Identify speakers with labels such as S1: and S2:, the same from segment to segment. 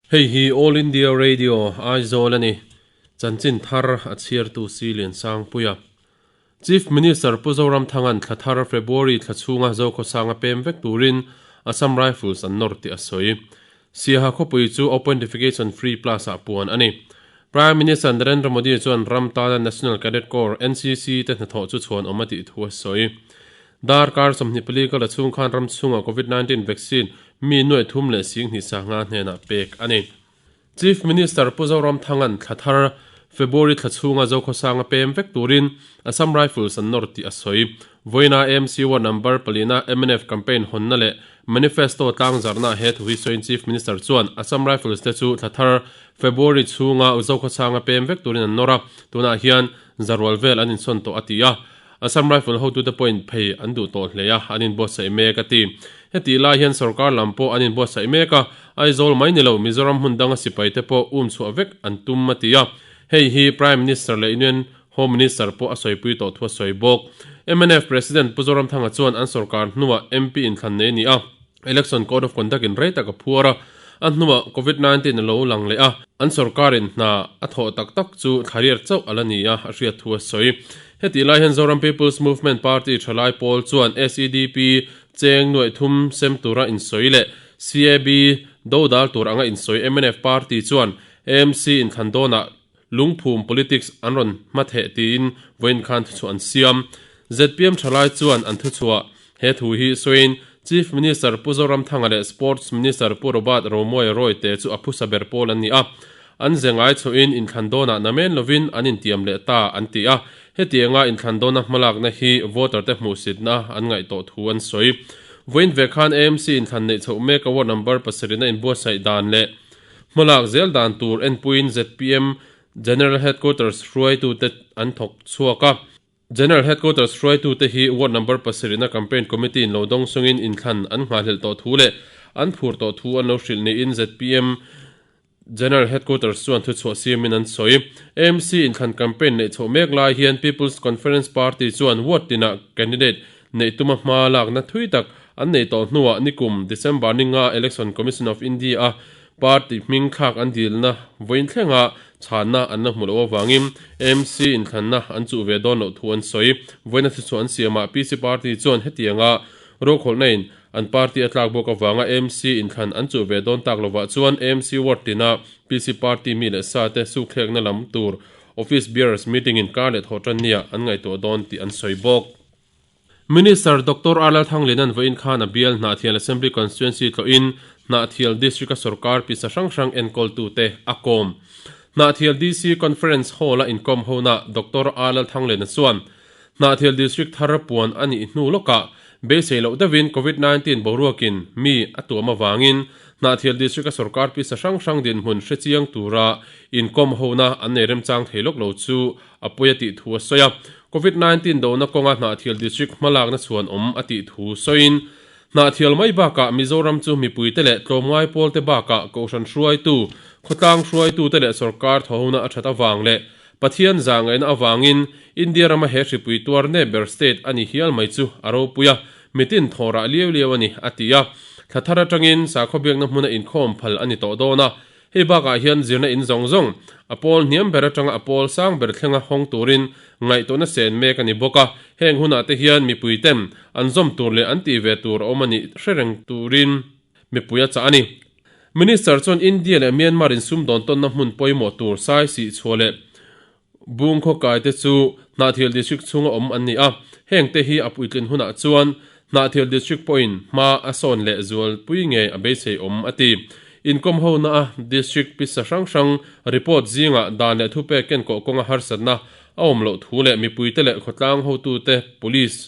S1: Hei hi All India Radio, Aizawl a ni. Chanchin thar a chhiartu Si Liansangpuia. Chief Minister Pu Zoramthanga'n thla thar February thla chhunga Zokhawsanga pem vek turin Assam Rifles an nawr tih a sawi. Siaha khawpui chu Open Defecation Free Plus-ah puan a ni. Prime Minister Narendra Modi chuan ram tana National Cadet Corps, NCC, te hnathawh chu chhuan awm a tih thu a sawi. Darkar 24 kal a chhung khan ram chhungah Covid 19 vaccine mi nuaih thum leh sing hnih sanga hnenah pek a ni. Chief Minister Pu Zoramthanga'n thla thar February thla chhunga Zokhawsanga pem vek turin Assam Rifles an nawr tih a sawi. Vawiina AMC ward number palina mnf campaign hawnna leh manifesto tlangzarhna he thu hi sawiin Chief Minister chuan Assam Rifles te chu thla thar February chhunga Zokhawsanga pem vek turin an nawr a, tunah hian zarual vel an insawn tawh a ti a. Assam Rifle hotute pawhin phei an duh tawh hle a, an inbuatsaih mek a ti. Hetih lai hian sorkar lam pawh an inbuatsaih mek a, Aizawl mai ni lo Mizoram hmun danga sipaite pawh um chhuah vek an tum a ti a. Hei hi Prime Minister leh Union Home Minister pawh a sawipui tawh thu a sawi bawk. Mnf President Pu Zoramthanga chuan an sorkar hnuah MP inthlan nei a ni a, Election Code of Conduct in rei tak a phuar a, a hnuah Covid 19 a lo lang leh a, an sorkarin hna a thawh tak tak chu thlariat chauh a la ni a, a hriat thu a sawi. Hetih lai hian Zoram People's Movement Party thalai pawl chuan SEDP cheng nuaih thum sem tura insawi leh CAB dodal tur anga insawi mnf Party chuan AMC inthlan dawnah lungphum politics an rawn hmatheh tiin vawiin khan thuchhuah an siam. Zpm thalai chuan an thuchhuah he thu hi sawiin Chief Minister Pu Zoramthanga leh Sports Minister Pu Robert Romawia Royte chu a phusa ber pawl an ni a, an ze ngai chhuahin inthlan dawnah namen lovin an intiam leh ta an ti a, hetianga inthlan dawna hmalakna hi voter te hmuhsitna an ngaih tawh thu an sawi. Vawiin ve khan AMC inthlan neih chhoh mek a ward number pasarihna inbuatsaih dan leh Hmalak zel dan tur enpuiin zpm General Headquarters hruaitute an thawk chhuak a. General Headquarters hruaitute hi Ward Number pasarihna Campaign Committee in lo dawng sungin inthlan an nghahhlelh tawh thu leh an phur tawh thu an lo hrilh niin zpm General Headquarters chuan thuchhuah siamin an sawi. AMC inthlan campaign neih chhoh mek lai hian People's Conference Party chuan ward tinah candidate neih tuma hma lakna thui tak an nei tawh hnuah nikum December ni nga Election Commission of India-a party hming thlak an dilna vawiin thlenga chhanna an la hmu loh avangin AMC inthlanna an chuh ve dawn loh thu an sawi. Vawiina thuchhuah an siamah PC party chuan hetianga rokhawlhna in an party a tlak bawk avanga AMC inthlan an chuh ve dawn tak lovah chuan AMC ward tina PC party mi leh sa te sukthlekna lam tur Office bearers meeting in kar leh thawh tan nia an ngaihtuah dawn tih an sawi bawk. Minister Doctor R Lalthanglina'n vawiin khan a bial Hnahthial Assembly Constituency tlawhin Hnahthial District-a sorkar pisa hrang hrang enkawltute a kawm. Hnahthial DC Conference Hall-a inkawm hona Doctor R Lalthanglina chuan Hnahthial District thar puan a nih hnu lawkah beisei loh deuhin Covid 19 boruakin mi a tuam avangin Hnahthial District-a sorkar pisa hrang hrang dinhmun hrechiang tura inkawm hona an nei remchang thei lawk lo chu a pawi a tih thu a sawi a. Covid 19 dona kawnga Hnahthial District hmalakna chhuan awm a tih thu sawiin, Hnahthial mai bakah Mizoram chu mipuite leh tlawmngai pawlte bakah Kohhran hruaitu, khawtlang hruaitute leh sorkar thawhona a that avang leh Pathian zahngaihna avangin India rama he hripui tuar nep ber state a ni hial mai chu a ropui a, mitin thawhrah liau liau a ni, a ti a. Thla thar atangin sakhaw biakna hmuna inkhawm phal a ni tawh dawn a. Hei bakah hian zirna in zawng zawng, a pawl hniam ber atanga a pawl sang ber thlenga hawng turin ngaihtuahna sen mek a ni bawk a, heng hunah te hian mipui ten an zawm tur leh an tih ve tur a awm a nih hre reng turin mipui a chah a ni. Minister chuan India leh Myanmar in sumdawn tawnna hmun pawimawh tur sai sih chhuah leh bung khawkai te chu Hnahthial District chhunga awm an ni a, heng te hi a puitlin hunah chuan Hnahthial District pawhin hma a sawn leh zualpui ngei a beisei awm a ti. Inkawm hona a District pisa hrang hrang report zingah dan leh thupek kenkawh kawnga harsatna a awm loh thu leh mipuite leh khawtlang hotute Police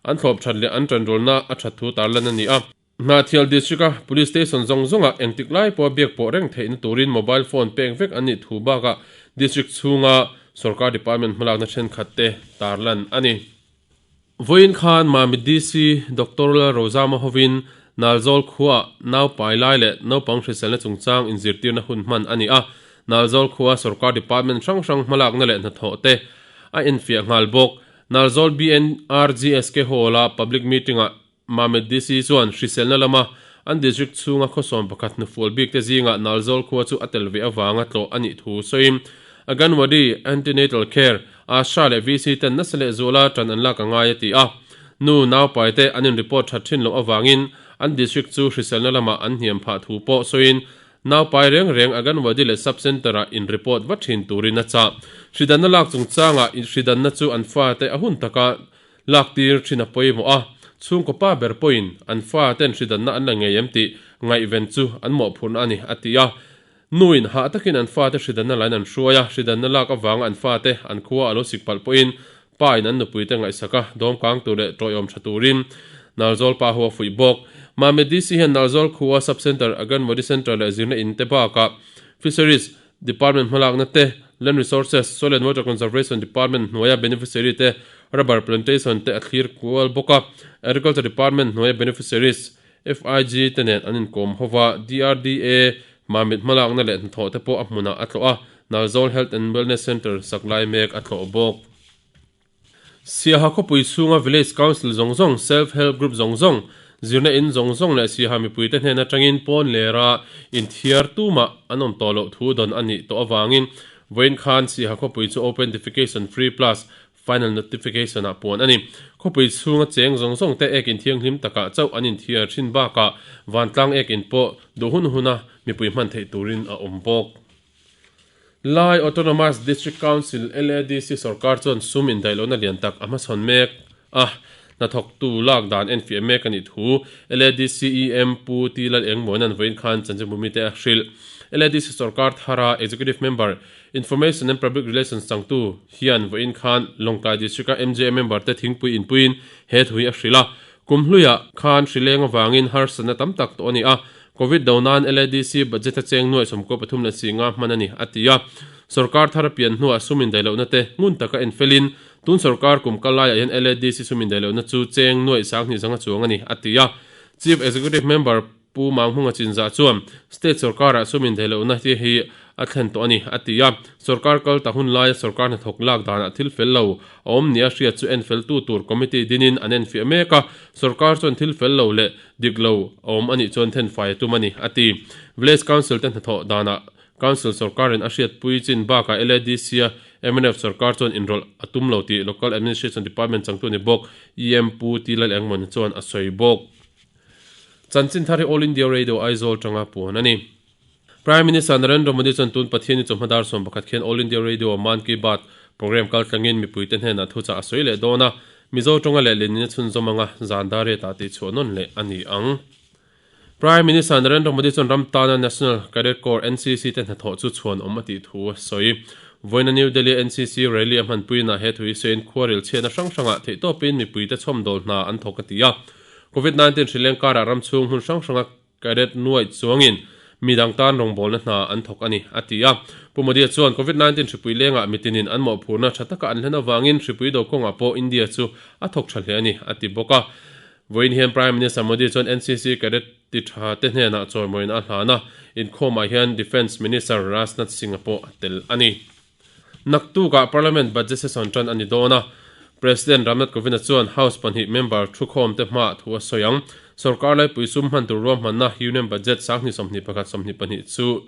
S1: an thlawp that leh an tanrualna a that thu tarlan a ni a. Hnahthial District-a Police Station zawng zawngah engtik lai pawha biak pawh reng theihna turin mobile phone pek vek an nih thu bakah District chhunga Sorkar Department hmalakna thenkhat te tarlan a ni. Vawiin khan Mamit DC Doctor Lalrozama hovin Nalzawl khuaah nau pai lai leh naupang hriselna chungchang inzirtirna hun hman a ni a, Nalzawl khua Sorkar Department hrang hrang hmalakna leh hnathawh te a enfiah nghal bawk. Nalzawl BNRGSK Hall-a Public Meeting-ah Mamit DC chuan hriselna lama An district chhunga khawsawm pakhat hnufual bik te zingah Nalzawl khua chu a tel ve avanga tlawh a nih thu sawiin Anganwadi, Antenatal Care, Asha leh VC ten nasa leh zuala tan an lak a ngai a ti a. Nu naupai te an in report that thin loh avangin an district chu hriselna lamah an hniam phah thu pawh sawiin naupai reng reng Anganwadi leh Sub Centre ah in report vat thin turin a chah. Hridanna lak chungchangah hridanna chu an fate a hun taka Lak tir thin a pawimawh a, chhungkaw pa ber pawhin an fa ten hridanna an la ngei em tih ngaihven chu an mawhphurhna a ni, a ti a. Nuin hah takin an fate hridanna lain an hruai a, hridanna lak avanga an fate an khua a lo sik palh pawhin pa in an nupuite ngaihsak a, dawmkang tur leh tawiawm tha turin Nalzawl pa ho a fuih bawk. Mamit DC hian Nalzawl khua Sub-Centre, Anganwadi Centre leh zirna in te bakah Fisheries Department hmalakna te, Land Resources, Soil and Water Conservation Department hnuaia beneficiary te, Rubber Plantation te a thlir kual bawk a. Agriculture Department hnuaia beneficiaries, FIG te nen an inkawm ho va, DRDA Mamit hmalakna leh hnathawh te pawh a hmunah a tlawh a, Nalzawl Health and Wellness Centre sak lai mek a tlawh bawk. Siaha khawpui chhunga Village Council zawng zawng, Self Help Group zawng zawng, zirna in zawng zawng leh Siaha mipuite hnen atangin pawn lera inthiar tumah an awm tawh loh thu dawn a nih tawh avangin vawiin khan Siaha khawpui chu Open Defecation Free Plus Final Notification ah puan a ni. Khawpui chhunga cheng zawng zawng te ek inthianghlim takah chauh an inthiar thin bakah vantlang ek in pawh duh hun huna mipui hman theih turin a awm bawk. Lai Autonomous District Council, LADC, sorkar chuan sum indaihlohna lian tak a hmachhawn mek a, hnathawktu lak dan enfiah mek a nih thu LADC EM Pu T Lal Engmuanan vawiin khan chanchinbumite a hrilh. LADC sorkar thara Executive Member, Information and Public Relations changtu hian vawiin khan Lawngtlai District-a MJA member te thingpui inpuiin he thu hi a hrilh a. Kum hluiah khan hrileng avangin harsatna tam tak tawh a ni a, Covid do nan LADC budget a cheng nuaih 93 le 50 hman a ni, a ti a. Sorkar thar a pian hnuah sum indaihlohna te ngun taka enfelin tun sorkar kum kal laiah hian LADC sum indaihlohna chu cheng nuaih 20 zanga chuang a ni, a ti a. Chief Executive Member Pu Manghmunga Chinzah chuan State sorkarah sum indaihlohna te hi a thlen tawh a ni, a ti a. Sorkar kal ta hun laia sorkar hnathawk lak danah thil fel lo a awm nia hriat chu enfel tu tur committee dinin an enfiah mek a. Sorkar chuan thil fel lo leh Dik lo a awm a nih chuan thenfai a tum a ni, a ti. Village Council te hnathawh danah Council sorkarin a hriatpui chin bakah LADC-a mnf sorkar chuan inrawlh a tum lo tih Local Administration Department changtu ni bawk EM Pu T Lal Engmawna chuan a sawi bawk. Chanchin thar hi All India Radio Aizawl tanga puan a ni. Prime Minister Narendra Modi chuan tun Pathian-i chawhma dar 11 khian All India Radio-a Mann Ki Baat programme kaltlangin mipuite hnenah thuchah a sawi leh dawn a, Mizo tawnga leh linin a chhunzawm anga zan dar riatah tihchhuah nawn leh a ni ang. Prime Minister Narendra Modi chuan ram tana National Cadet Corps, NCC, te hnathawh chu chhuan awm a tih thu a sawi. Vawiina New Delhi-a NCC rally a hmanpuiinah he thu hi sawiin khuaril chhiatna hrang hrangah theihtawpin mipuite chhawmdawl hna an thawk a ti a. Covid-19 hrileng karah ram chhung hmun hrang hranga Cadet nuaih chuangin mi dang tan rawngbawlna hna an thawk a ni, a ti a. Pu Modi-a chuan Covid-19 hripui lengah mitinin an mawhphurhna tha taka an hlen avangin hripui do kawngah pawh India chu a thawk tha hle a ni, a ti bawk a. Vawiin hian Prime Minister Modi chuan NCC Cadet ti tha te hnenah chawimawiin a hlan a, inkhawmah hian Defence Minister Rajnath Singh-a pawh a tel a ni. Naktukah Parliament Budget Session tan a ni dawn a, President Ramnath Kovind-a chuan House pahnih member thukhawmte hmaah thu a sawi ang. Sorkar laipui sum hman tur ruahmanna Union Budget 2021 22 chu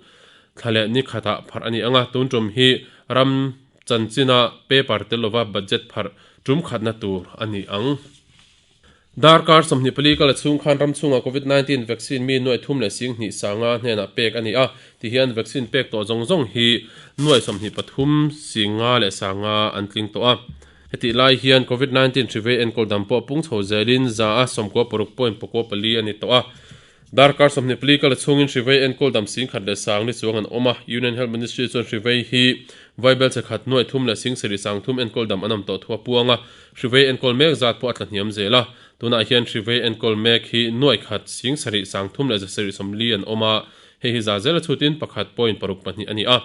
S1: thla leh ni khatah pharh a ni ang a, tun tum hi ram chanchina paper tel lova budget pharh tum khatna tur a ni ang. Darkar 24 kal a chhung khan ram chhungah Covid 19 vaccine mi nuaih thum leh sing hnih sanga hnenah pek a ni a, tihian vaccine pek tawh zawng zawng hi nuaih 23 sing nga leh sanga an tling tawh a. Hetih lai hian Covid 19 hri vei enkawl dam pawh pung chho zelin za a 96 point pakua pali a ni tawh a. Darkar 24 kal a chhungin hri vei enkawl dam sing khat leh sang ni chuang an awm a, Union Health Ministry chuan hri vei hi vaibel che khat nuaih thum leh sing sarih sang thum enkawl dam an awm tawh thu a puang a, Hri vei enkawl mek zat pawh a tla hniam zel a, tunah hian hri vei enkawl mek hi nuaih khat sing sarih sang thum leh zasarih sawmli an awm a, hei hi za zela chhutin pakhat point paruk pahnih a ni a.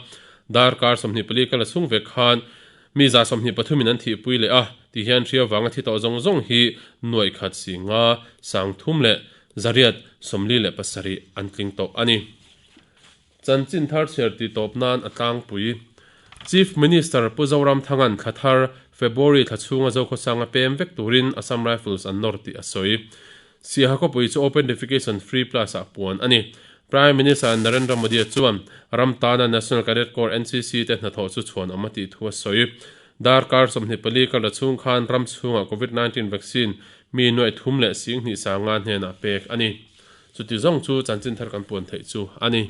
S1: Darkar 24 kal a chhung vek khan mi za 23 in an thihpui leh a, ti hian hri avanga thi tawh zawng zawng hi nuaih khat sing nga sang thum leh zariat sawmli leh pasarih an tling tawh a ni. Chanchin thar chhiar tih tawp nan a tlangpui. Chief Minister Pu Zoramthanga'n thla thar, February thla chhunga Zokhawsanga pem vek turin Assam Rifles an nawr tih a sawi. Siaha khawpui chu Open Defecation Free Plus ah puan a ni. Prime Minister Narendra Modi chuan ram tana National Cadet Corps, NCC, te hnathawh chu chhuanawm a tih thu a sawi. Darkar 24 kal la chhung khan ram chhungah Covid 19 vaccine mi nuaih thum leh sing hnih sanga hnenah pek a ni. Chuti zawng chu chanchin thar kan puan theih chu a ni.